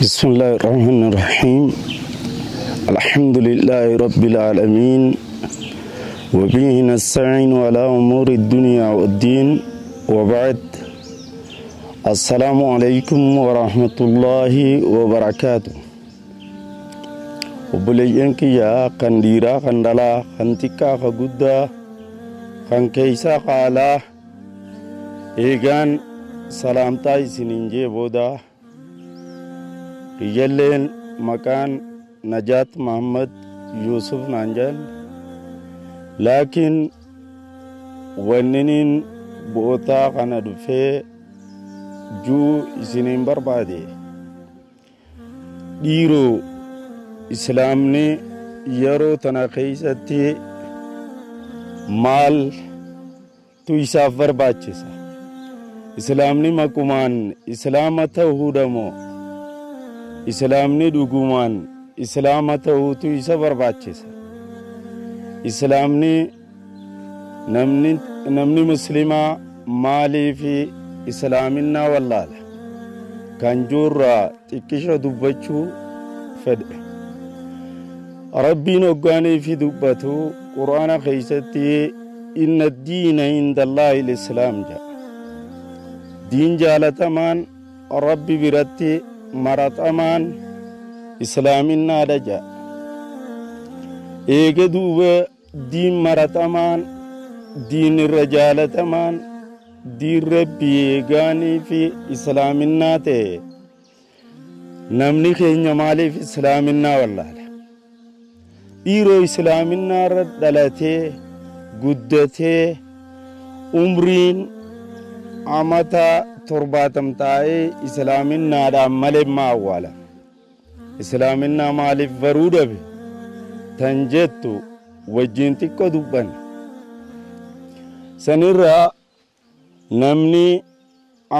بسم الله الرحمن الرحيم. الحمد لله رب العالمين، وبه نستعين على أمور الدنيا والدين، وبعد. السلام عليكم ورحمة الله وبركاته. Obboleeyyan kiyya kan dhiiraa, kan dhalaa, kan xiqqaa, kan guddaa, kan keeysaa qaalaa, eegaan salaamtaa isiniin jee booda, kiyyalleen maqaan Najaat Muhammad Yusuf naan jedhan. Laakiin wanniniin bootaa kana dhufee juu isiniin barbaade, dhiiroo, islaamni yeroo tana keeysatti maal tu isaaf barbaachisa? Islaamni maqumaan islaama ta'uudha moo islaamni dhugumaan islaama ta'uutu isa barbaachisa? Islaamni namni muslimaa maaliifi islaaminaa wallaala kan juurraa xiqqisha dubbachuu fedhe. Rabbiin hoggaanii fi dubbatu Qur'aana keeysatti "إن الدين عند الله الإسلام" jedha. Diin jaalatamaan Rabbi biratti maraxamaan islaaminaadha jedha. Eega duuba diin maraxamaan, diin irra jaalatamaan, diin Rabbi eegaanii fi islaaminaa ta'e, namni keenya maaliif islaaminaa wallaala? Dhiiroo, islaaminaa irra dhalatee guddatee umriin amata 70 taa'ee islaaminaadhaan malee maa awwaala? Islaaminaa maaliif baruu dhabe tan jettu wajjin xiqqoo dubbanna. Sanirraa namni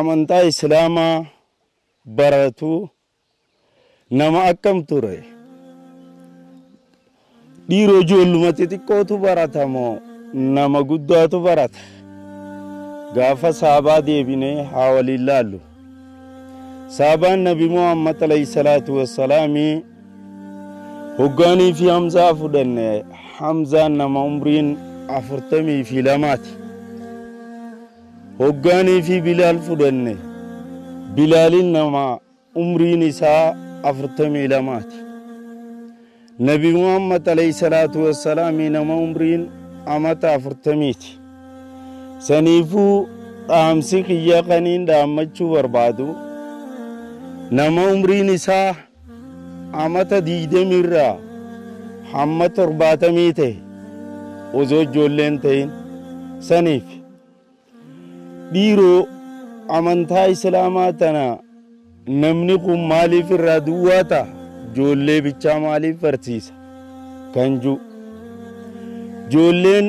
amantaa islaamaa baratu nama akkam ture? Dhiiroo, ijoolluma xixiqqootu baratamoo nama guddaatu barata? Gaafa saabaa deebinee haa waliin laallu. Saabaan Nabi Muhammad عليه الصلاة والسلام hoggaanii fi Hamzaa fudhanne, Hamzaan nama umriin 42ti. Hoggaanii fi Bilaal fudhanne, Bilaalin nama umriin isaa 42ti. Nabi Muhammad عليه الصلاة والسلام nama umriin amata 40ti. Saniifuu dhaamsi kiyya kaniin dhaammachuu barbaadu, nama umriin isaa amata 20rraa hamma 70 ta'e osoo ijoolleen ta'in saniif. Dhiiroo, amantaa islaamaa tana namni kun maaliif irraa duwwaa ta'a? Ijoollee bichaa maaliif barsiisa kan jiru? Ijoolleen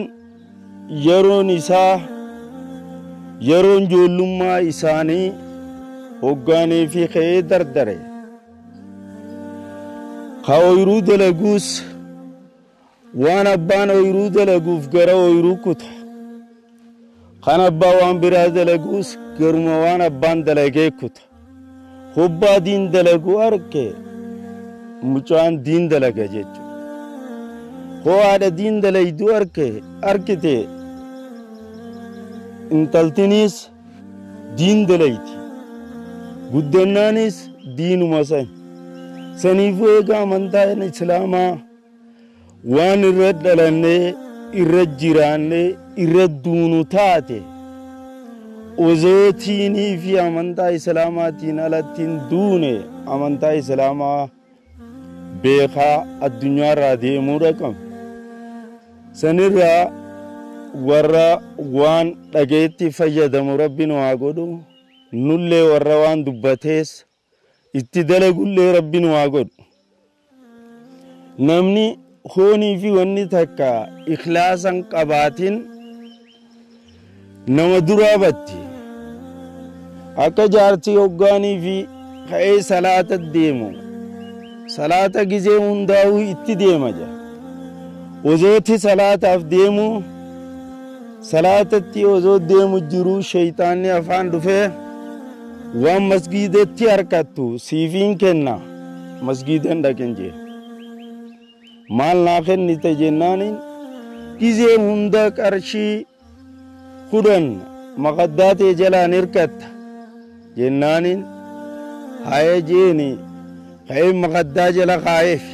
yeroon isaa, yeroon ijoollummaa isaanii hoggaanii fi ka'ee dardare, ka ooyiruu dalaguus waan abbaan ooyiruu dalaguuf gara ooyiruu kuta, kan abbaa waan biraa dalaguus garuma waan abbaan dalagee kuta. Hobbaa diin dalaguu arke mucaan diin dalaga jechuudha. Hoo haadha diin dalayduu arke, arkite, intaltiniis diin dalayti, guddannaanis diinuma san. Saniifuu eega amantaan islaamaa waan irra dhalannee, irra jiraannee, irra duunu taate, osootiinii fi amantaa islaamaatiin alattiin duune, amantaa islaamaa beekaa addunyaarraa deemuu dhaqama. Sanirraa warra waan dhageetti fayyadamu Rabbi nu haa godhu. Nullee warra waan dubbatees itti dalagullee Rabbi nu haa godhu. Namni hoonii fi wanni takka ikhlaasan qabaatin nama duraa batti. Akka jaartii hoggaanii fi ka'ee salaata deemu, salaata gizee hundaa'uu itti deema jira. Osooti salaataaf deemu, salaatatti osoo deemu jiruu, shayxaanni afaan dhufee Waan masgiidatti harkattu siifiin kenna, masgiidan dhaqin jee. Maal naa kennite jennaaniin, gizee hunda qarshii 10 maqaddaa ta'e jalaan hirkatta jennaaniin, haya jeeni. Ka'ee maqaddaa jala kaa'eef.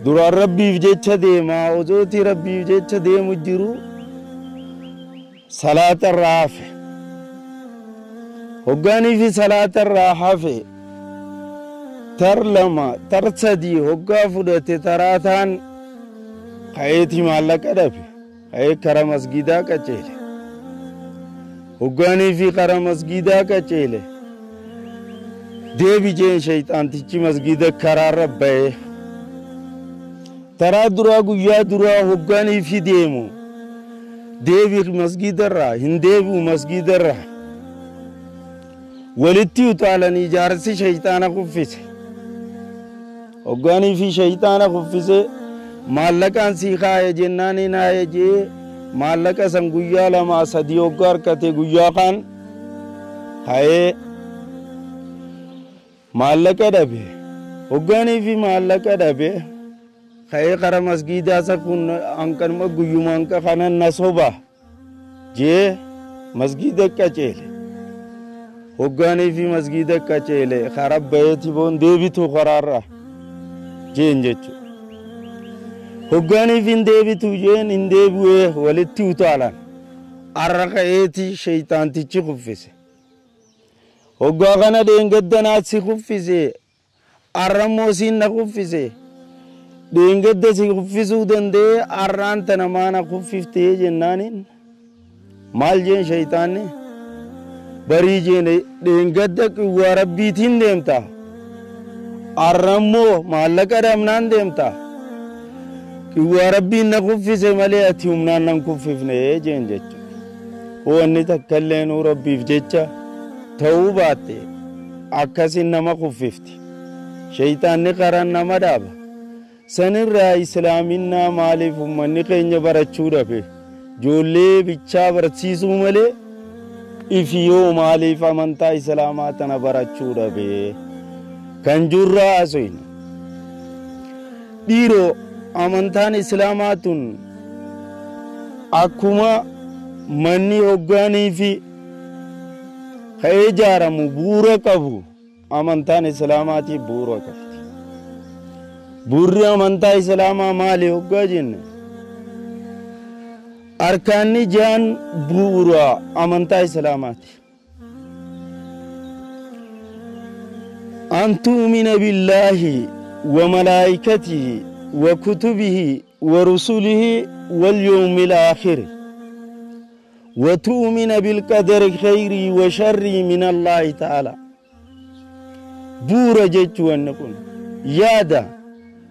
Duraan Rabbiif jecha deemaa, osooti Rabbiif jecha deemu jiru salaata irraa hafe. Hoggaanii fi salaata irraa hafe tar 2 tar 3 hoggaa fudhate, taraataan ka'eeti maallaqa dhabe. Ka'ee kara masgiidaa qaceele. Hoggaanii fi kara masgiidaa qaceele, deebi jeen shayxaantichi. Masgiida karaarra ba'ee taraa duraa, guyyaa duraa hoggaanii fi deemu, deebi masgiidarraa hin deebi'u. Masgiidarraa walitti utaalanii jaarsi shayxaana kuffise. Hoggaanii fi shayxaana kuffise, maallaqaan sii kaaya jennaaniin haaya jee. Maallaqa san guyyaa 2 3 hoggaa harkate, guyyaa kaan ka'ee maallaqa dhabe. Hoggaanii fi maallaqa dhabe, ka'ee kara masgiidaa isa kun hanqanuma guyyuma hanqa kanan na soba jee masgiida qaceele. Hoggaanii fi masgiida qaceele, kara bayeeti boon deebitu karaarra jeen jechuudha. Hoggaanii fi hin deebitu jeen, hin deebi'ee, walitti utaalan. Arra ka'eeti shayxaantichi kuffise. Hoggaa kana dheengaddanaat si kuffise, arrammoo siin na kuffise. Dheengadda si kuffisuu danda'ee, arraan tana maana kuffiftee jennaaniin, maal jeen shayxaanni? Barii jeen, dheengadda qiwwaa Rabbiitiin deemta, arrammoo maallaqa dhabnaan deemta. Qiwwaa Rabbiin na kuffise malee ati humnaan nan kuffifne jeen jechuudha. Wanni takka illee nuu Rabbiif jecha ta'uu baatte akkasin nama kuffifti. Shayxaanni karaan nama dhaaba. Sanirraa islaaminaa maaliif ummanni keenya barachuu dhabe? Ijoollee bichaa barsiisuu malee ifi yoo maaliif amantaa islaamaa tana barachuu dhabe kan jirraa haasofna. Dhiiroo, amantaan islaamaa tun akkuma manni hoggaanii fi ka'ee ijaaramu bu'uura qabu, amantaan islaamaatiif bu'uura qabdi. Bu'uurri amantaa islaamaa maali hoggaa jenne, arkaanni jaan bu'uura amantaa islaamaati. أن تؤمن بالله وملائكته وكتبه ورسله واليوم الآخر وتؤمن بالقدر خيره وشره من الله تعالى. Bu'uura jechuun kun yaada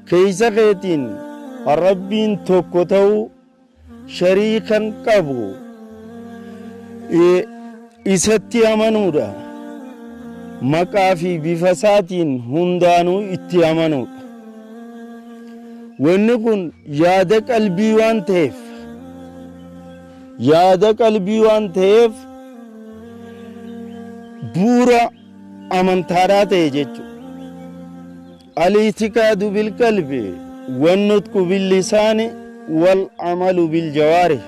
keeysa keetiin Rabbiin tokko ta'uu, shariikan qabu, isatti amanuudha. Maqaa fi bifa isaatiin hundaanuu itti amanuudha. Wanni kun yaada qalbii waan ta'eef, yaada qalbii waan ta'eef bu'uura amantaadhaa ta'e jechuudha. الاعتقاد بالقلب والنطق باللسان والعمل بالجوارح.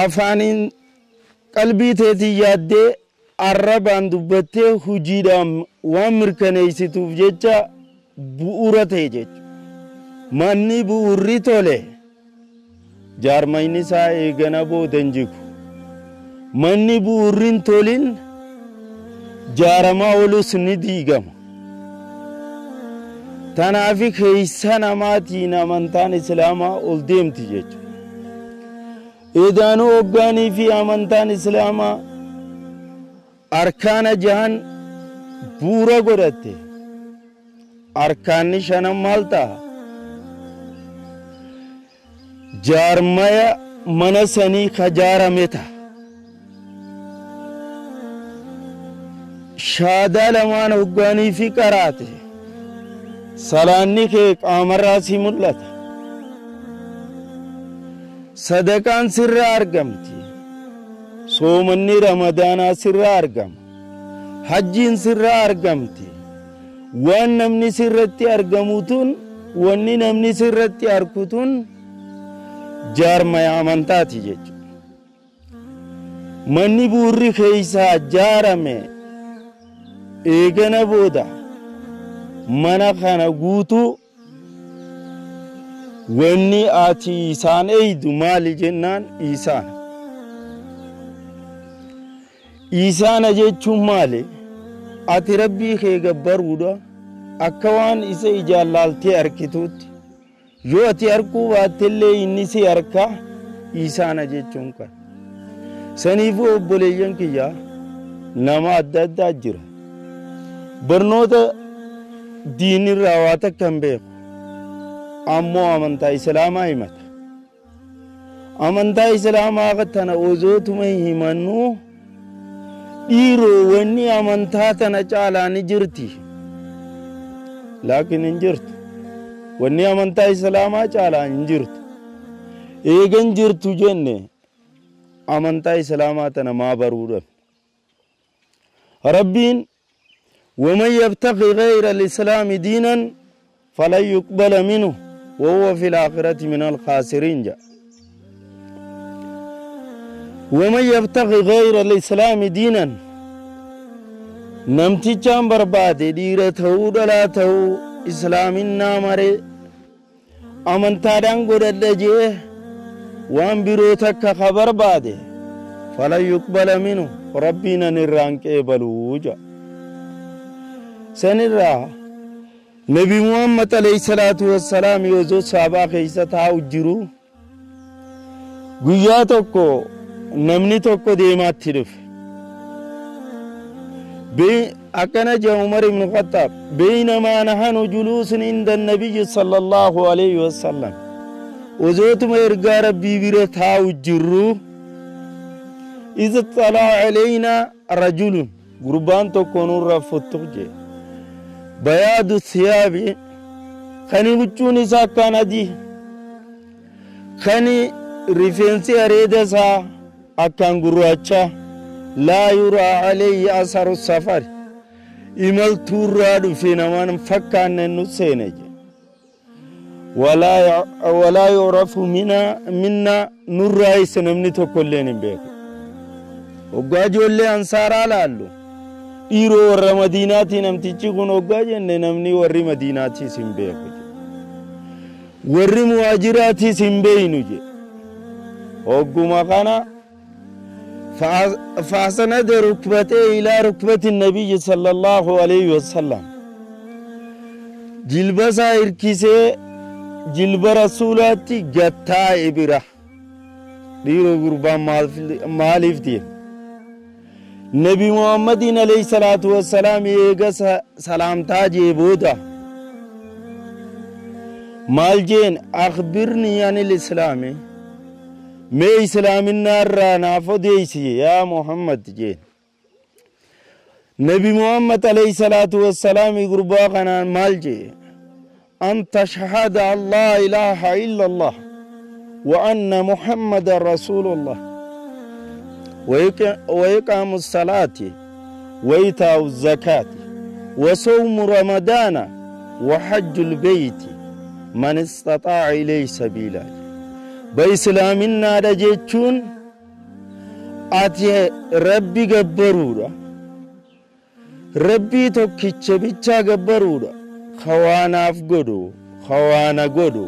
Afaaniin qalbii teetii yaaddee, arrabaan dubbattee, hojiidhaan waan mirkaneessituuf jecha bu'uura ta'e jechuudha. Manni bu'uurri tole jaarmayni isaa eegana booda hin jigu. Manni bu'uurri hin tolin jaaramaa oolus ni diigama. Tanaafi keessa namaatiin amantaan islaamaa ol deemti jechuudha. Edaanuu hoggaanii fi amantaan islaamaa arkaana jahan bu'uura godhatte, arkaanni shanan maal ta'a? Jaarmaya mana sanii ka jaarame ta'a. Shaadaa lamaan hoggaanii fi qaraate, salaanni kee qaamarraa si mul'ata. Sadaqaan sirraa argamti. Soomanni Ramadaanaa sirraa argama. Hajjiin sirraa argamti. Waan namni sirratti argamu tun, wanni namni sirratti arku tun jaarmaya amantaati jechuudha. Manni bu'uurri keeysaa jaarame eegana booda mana kana guutuu wanni ati isaan eeydu maali jennaan isaana. Isaana jechuun maali? Ati Rabbii kee gabbaruudha akka waan isa ijaan laaltee arkituutti. Yoo ati arkuu baattellee inni si arka. Isaana jechuun kana. Saniifuu obboleeyyan kiyya, nama adda addaa jira. Barnoota diinirraa waa takka hin beeku. Ammoo amantaa Islaamaa himata. Amantaa Islaamaa tana osootuma himannuu, dhiiroo, wanni amantaa tana caalaa ni jirti. Laakiin hin jirtu. Wanni amantaa Islaamaa caalaa hin jirtu. Eegan jirtu jenne, amantaa Islaamaa tana maa baruu dhabne? Rabbiin ومن يبتغي غير الإسلام دينا فلن يقبل منه وهو في الآخرة من الخاسرين جاء. ومن يبتغي غير الإسلام دينا، namtichaan barbaade, dhiira ta'uu dhalaa ta'uu, islaaminaa maree amantaadhaan godhadha jee waan biroo takka ka barbaade, فلن يقبل منه, Rabbiin an irraan qeebaluu jedha. Sanirraa Nabi Muhammad عليه الصلاة والسلام yoo saabaa keessa taa'u jiru, guyyaa tokko namni tokko deemaatti dhufe. Akkana jee Umar ibn Khattab: بينما نحن جلوس عند النبي صلى الله عليه وسلم, osootuma ergaa Rabbii bira taa'u jirru, إذ اطلع علينا رجل, gurbaan tokko nurra futtuq jee, بياض الثياب, kan huccuun isaa akkaan adii, kan rifeensi areeda isaa akkaan gurraacha, لا يرى عليه أثر السفر, imaltuurraa dhufe namaan fakkaanne nu seene je. ولا يعرف منا, nurraa isa namni tokko illeen hin beeku. Hoggaa ijoollee ansaaraa laallu, dhiiroo, warra Madiinaatii namtichi kun hoggaa jenne, namni warri Madiinaatiis hin beeku, warri Muhaajiraatiis hin beeynu je. Hogguma kana فأسند ركبتيه إلى ركبة النبي صلى الله عليه وسلم, jilba isaa hirkisee jilba Rasuulaatti gattaa'e bira. Dhiiroo, gurbaan maaliif deema? Nabi Muhammadiin عليه الصلاة والسلام eega salaamtaa jee booda maal jeen? أخبرني عن الإسلام, mee islaaminaa irraa naaf odeeysi yaa Muhammad jeen. Nabi Muhammad عليه الصلاة والسلام gurbaa kanaan maal jee? أن تشهد أن لا إله إلا الله وأن محمد رسول الله وإقام الصلاة وإيتاء الزكاة وصوم رمضان وحج البيت من استطاع إليه سبيلا. Ba islaaminaadha jechuun ati Rabbi gabbaruudha, Rabbii tokkicha bichaa gabbaruudha, kawaanaaf godhu, kawaana godhu,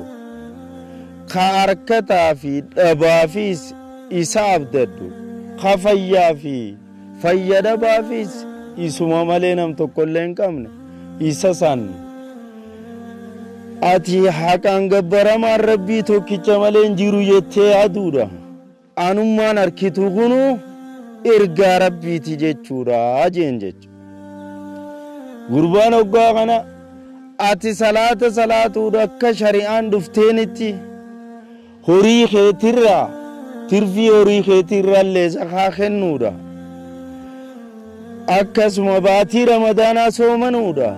ka harkataa fi dhabaafis isa abdadhu, ka fayyaa fi fayya dhabaafis isuma malee nam tokkollee hin qabne, isa san ati haqaan gabbaramaan Rabbii tokkicha malee hin jiru jettee aduudha. Anummaan harkitu kunu ergaa Rabbiiti jechuudha jeen jechuudha. Gurbaan hoggaa kana ati salaata salaatuudha akka shari'aan dhufteenitti, horii keetirraa, tirfii horii keetirraa illee zakaa kennuudha. Akkasuma baatii Ramadaanaa soomanuudha.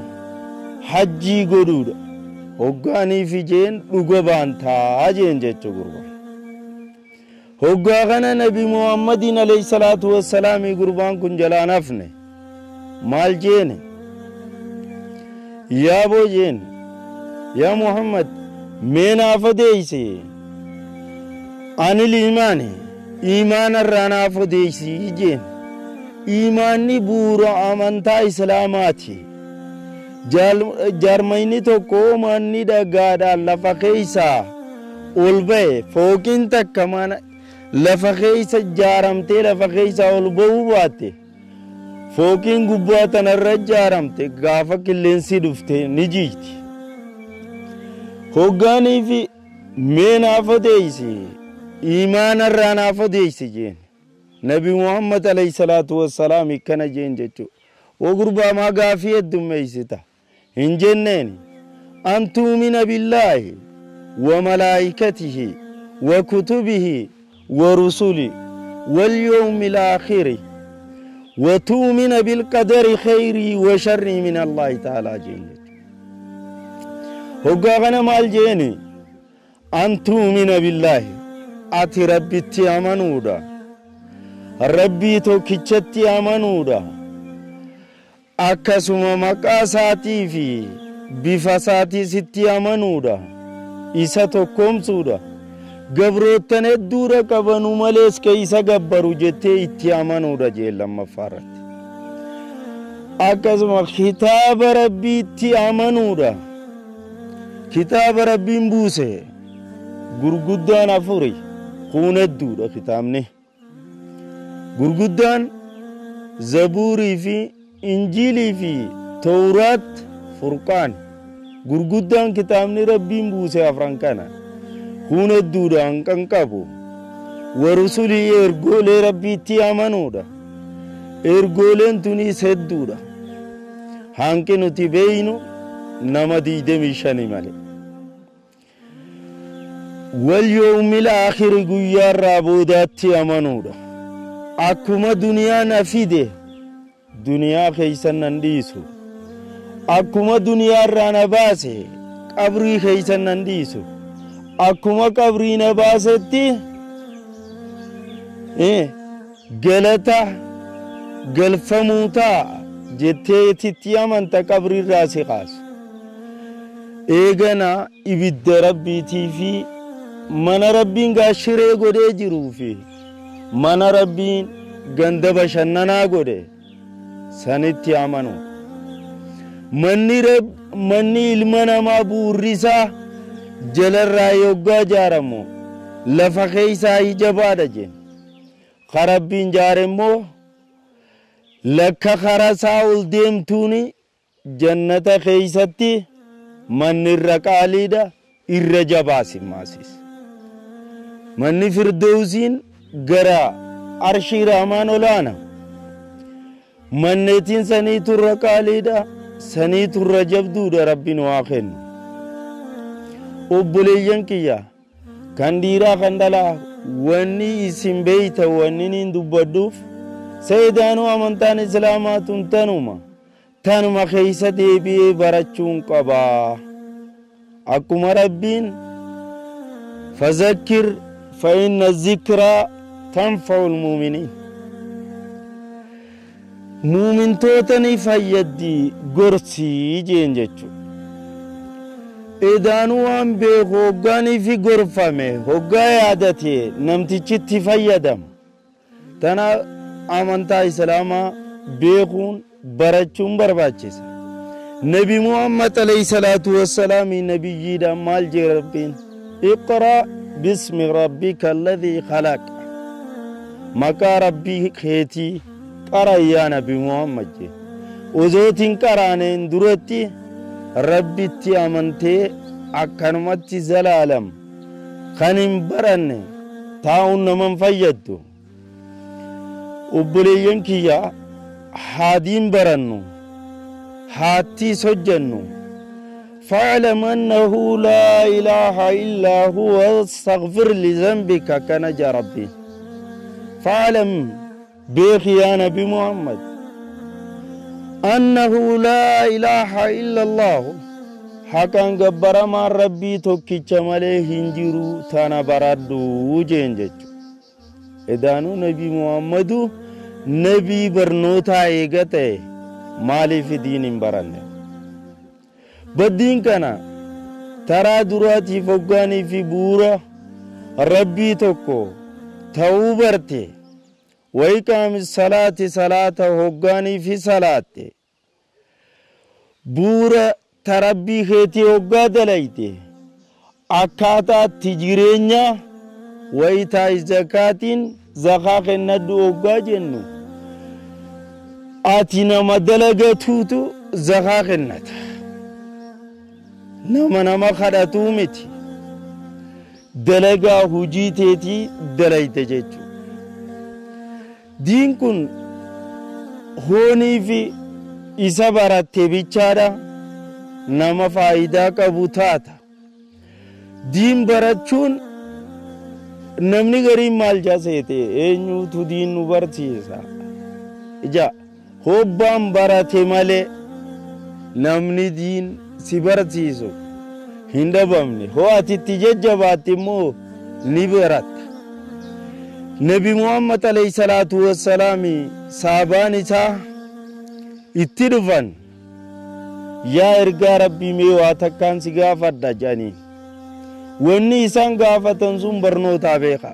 Hajjii godhuudha. Hoggaanii fi jeen dhuga baantaa jeen jechuu gurbaan. Hoggaa kana Nabi Muhammadiin alayhi salaatu wassalaamii gurbaan kun jalaan hafne. Maal jeene? Yaaboo jeen, yaa Muhammad, mee naaf odeeysi. Ani liimaani, iimaana irraa naaf odeeysi jeen. Iimaanni bu'uura amantaa Islaamaati. Jaarmayni tokko manni dhagaadhaan lafa keeysaa ol ba'e, fooqiin takka mana lafa keeysa jaaramtee lafa keeysaa ol ba'uu baatte, fooqiin gubbaa tanarra jaaramte gaafa qilleensi dhufte ni jiiti. Hoggaanii fi mee naaf odeeysi, iimaana irraa naaf odeeysi jeen. Nabi Muhammad alayhi salaatu wassalaam ikkana jeen jechuu. O gurbaa, maa gaafii heddummeeysita hin jenneeni. An tu'mina billaahi wa malaayikatihi wa kutubihi wa rusuli wal yawmil aakhiri wa tu'mina bilqadari khayrii wa sharrii min Allaahi ta'aalaa jeen jechuudha. Hoggaa kana maal jeeni? An tu'mina billaahi, ati Rabbitti amanuudha. Rabbii tokkichatti amanuudha. Akkasuma maqaa isaatii fi bifa isaatii sitti amanuudha. Isa tokkoomsuudha. Gabroottan hedduudha qabanu malees ka isa gabbaru jettee itti amanuudha jeen lammaffaa irratti. Akkasuma kitaaba Rabbiitti amanuudha. Kitaaba Rabbiin buuse gurguddaan afuri, kuun hedduudha kitaabni. Gurguddaan Zabuurii fi Injiilii fi Towraat, Furqaan. Gurguddaan kitaabni Rabbiin buuse afran kana. Kuun hedduudha hanqan qabu. Warusulii, ergoolee Rabbiitti amanuudha. Ergooleen tunis hedduudha. Hanqi nuti beeynu nama 25 malee. Wal yawmil aakhiri, guyyaarraa boodaatti amanuudha. Akkuma duniyaa na fide duniyaa keeysan nan dhiisu. Akkuma duniyaarraa na baase qabrii keeysan nan dhiisu. Akkuma qabrii na baasetti galata galfamuu ta'a jettee itti amanta qabriirraa si kaasu. Eegana ibidda Rabbiitii fi mana Rabbiin gaashiree godhee jiruu fi mana Rabbiin ganda bashannanaa godhe sanitti amanu. Manni ilma namaa bu'uurri isaa jalarraa yoggaa ijaaramu lafa keeysaa jabaadha jeen. Ka Rabbiin jaare immoo lakka karaa isaa ol deemtuuni jannata keeysatti manni irra qaaliidha, irra jabaasi maasis. Manni firdawsiin gara arshii Rahmaan olaana. Manneetiin saniitu irra qaaliidha, saniitu irra jabduudha. Rabbiin waa kennu. Obboleeyyan kiyya kan dhiiraa kan dhalaa, wanni isin beeyta wanni niin dubbadhuuf seedaanuu amantaan Islaamaa tun tanuma tanuma keeysa deebi'ee barachuun qabaa. Akkuma Rabbiin fazakkir fa inna zikraa tanfa'u lmuuminiin, muumintoota ni fayyaddi gorsii jeen jechu. Edaanuu waan beeku hoggaanii fi gorfame hoggaa yaadate namtichitti fayyadama. Tana amantaa Islaamaa beekuun barachuun barbaachisa. Nabi Muhammad alayhi salaatu wassalaami nabiyyiidhaan maal jee Rabbiin? Iqra bismi rabbika alladhii khalaq. Maqaa Rabbii keetii qara yaa Nabi Muhammad jee. Osootiin qaraaneen duratti Rabbitti amantee akkanumatti zalaalam kan hin baranne taa'uun naman fayyaddu. Obboleeyyan kiyya, haadiin barannu, haattiis hojjannu. فاعلم أنه لا إله إلا هو واستغفر لذنبك كان جا ربي. فاعلم، بيخ يا نبي محمد، أنه لا إله إلا الله، haqaan gabbaramaan Rabbii tokkicha malee hin jiru, tana baradhu jeen jechu. Edaanuu Nabii Muhammadu nabii barnootaa eega ta'e maaliif diin hin baranne? Baddiin kana taraa duraatiif hoggaanii fi bu'uura Rabbii tokko ta'uu barte. Wa iqaami salaati, salaata hoggaanii fi salaatte, bu'uura ta Rabbii keetii hoggaa dalayte, akkaataatti jireenya wayitaa zakaatiin zakaa kennadhu hoggaa jennu, ati nama dalagatuutu zakaa kennata, nama kadhatuu miti. Dalagaa hujii teetii dalayte jechuudha. Diin kun hoonii fi isa baratte bichaadha nama faayidaa qabu taata. Diin barachuun namni gariin maal jaseete, eenyuutu diin nu barsiisa? Ija hobbaan barate malee namni diin si barsiisu hin dhabamne. Hoo ati itti jajjabaatte immoo ni baratta. Nabi Muhammad alayhi salaatu wassalaami saabaan isaa itti dhufan, yaa ergaa Rabbii, mee waa takkaan si gaafadha jedhaniin. Wanni isaan gaafatan sun barnootaa beeka.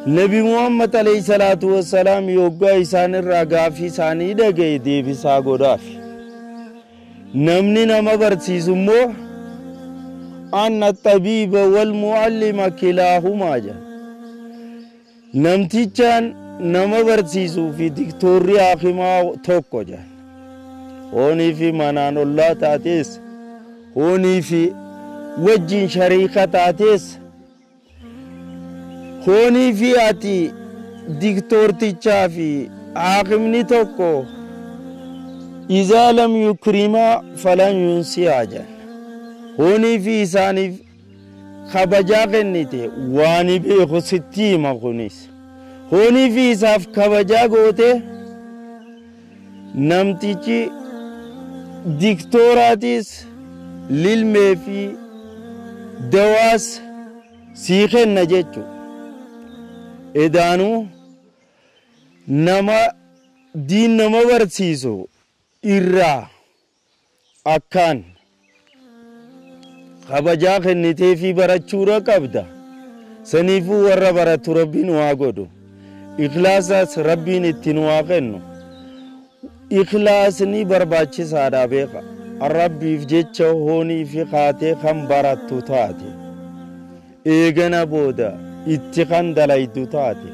Nabi Muhammad alayhi salaatu wassalaam yoggaa isaan irraa gaafii isaanii dhagaye deebisaa godhaaf. Namni nama barsiisu immoo anna xabiiba wal muallima kilaahumaa jedha. Namtichaan nama barsiisuu fi diktoorri hakimaa tokko jedha. Hoonii fi manaan ollaa taatees, hoonii fi wajjin shariika taatees, hoonii fi ati diktoortichaa fi haakimni tokko. Izaa lam yukrimaa falan yunsiyaa jedhan. Hoonii fi isaaniif kabajaa kennite waan beeku sitti hima. Kunis hoonii fi isaaf kabajaa goote, namtichi diktooraatis lilmee fi dawaas sii kenna jechu. Edaanuu nama diin nama barsiisu irraa akkaan kabajaa kennitee fi barachuudha qabda. Saniifuu warra baratu Rabbiin waa godhu, ikhlaasas Rabbiin ittiin waa kennu. Ikhlaasni barbaachisaadha beeka. Rabbiif jecha hoonii fi kaatee kan barattu taate, eegana booda itti kan dalaydu taate,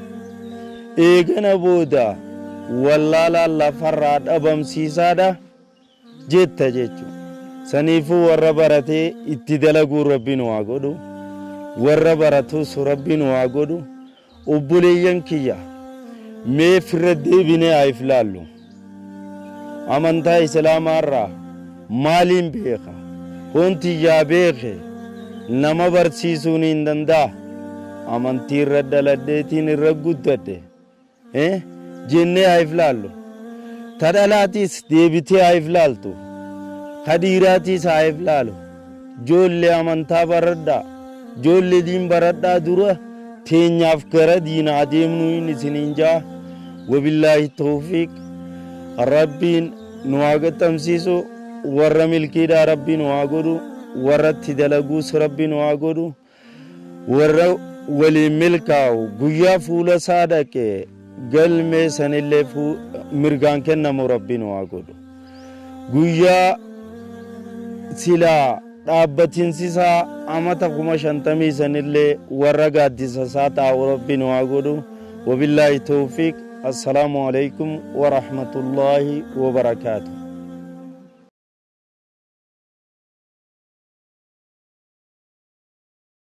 eegana booda wallaalaan lafarraa dhabamsiisaadha jetta jechuudha. Saniifuu warra baratee itti dalaguu Rabbiin waa godhu, warra baratus Rabbiin waa godhu. Obboleeyyan kiyya, mee firra deebinee haa if laallu. Amantaa Islaamaarraa maaliin beeka? Hontiyyaa beeke nama barsiisuun hin danda'a. Amantii irra dhaladheetiin irra guddadhe jennee haa if laallu. Ta dhalaatiis deebitee haa if laaltu, ka dhiiraatiis haa if laalu. Joollee amantaa baradhaa, joollee diin baradhaa. Dura teenyaaf gara diinaa deemnuu hin isiniin jaa. Wabillaahi tawfiiq. Rabbiin nu haa qaxxamsiisu. Warra milkiidhaa Rabbiin nu haa godhu, warra itti dalaguus Rabbiin nu haa godhu, warra waliin milkaa'u guyyaa fuula isaa dhaqe galmee sanillee mirgaan kennamu Rabbiin nu haa godhu. Guyyaa silaa dhaabbatinsi isaa amata 50,000 sanillee warra gaaddisa isaa taa'u Rabbiin nu haa godhu. Wabillaahi tawfiiq. Assalaamu alaikum warahmatullaahi wabarakaatu.